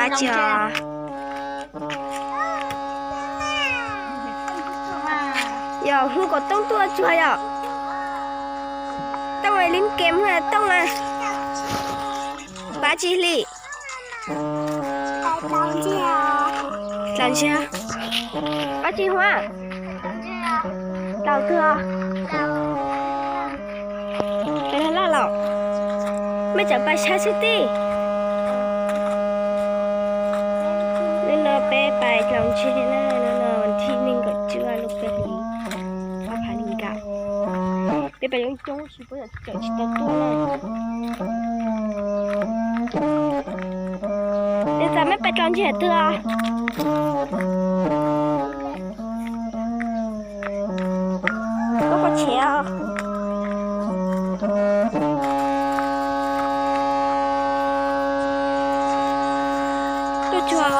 Pab tsi os? Yog hu kom Tooj tuaj tsuag yom. Tooj li game hu Tooj a. Pab tsi hli? Dlaus ntsiag. Pab tsi hu? Dlaus tuag. Peb laj laj los, mej tseem pais saib xwb tij. Hnub no peb pais dlaus ntseg na, hnub no vas thib nees nkaum cuaj lub peb hlis ob phav nees nkaum. Peb pais coob coob tsis paub yog tseem tsis tau tuaj na. Nws txawm mej pais dlaus ntseg twg os? Koj pais tsev os. Tuaj tsuag.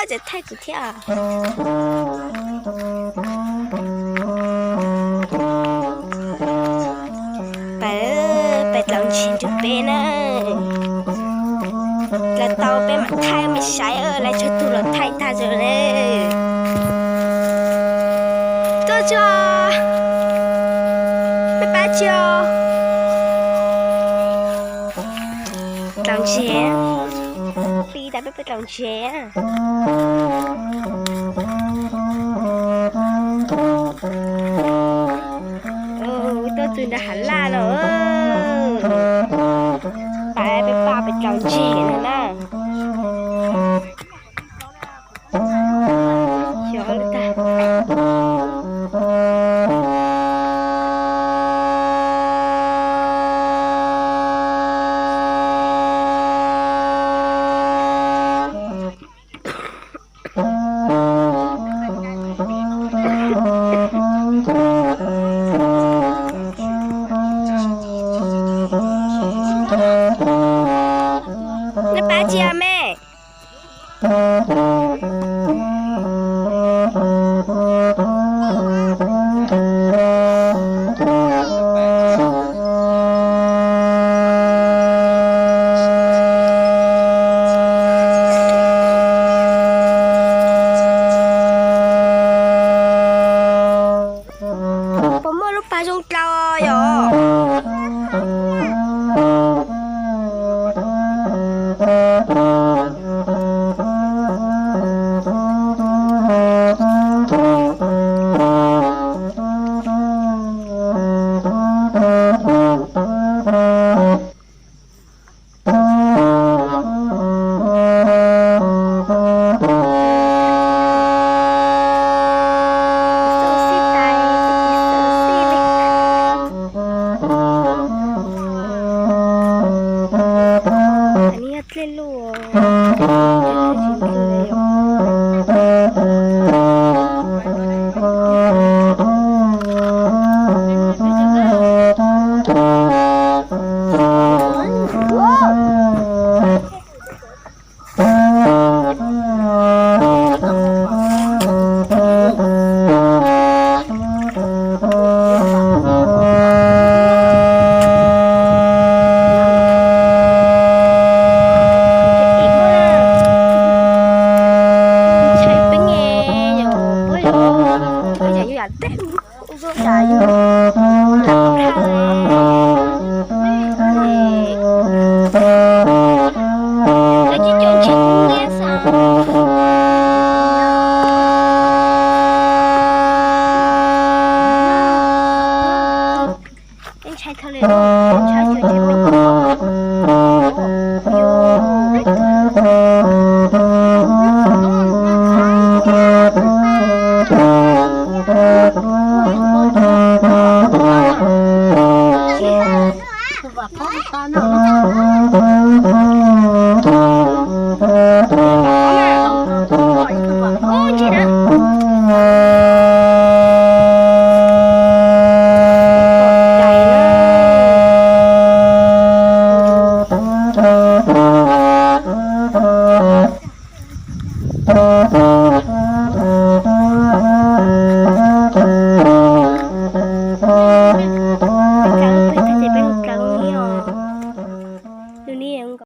Tseem thaij kuv thiab. Pais, pais dlaus ntseg nrug peb na. Dlaus tau peb mam thaij mej saib, lawv tsawg tug los thaij tag zog le. Tuaj tsuag. Mej pab tsi os? Dlaus ntseg. Pib tas peb pab dlaus ntseg. Tuaj txug nrag hav laj no. Pab peb pab peb dlaus ntseg no na. Nej pab tsi mej? Puas muaj lub pas zoo dlaus yom? Dlej luj.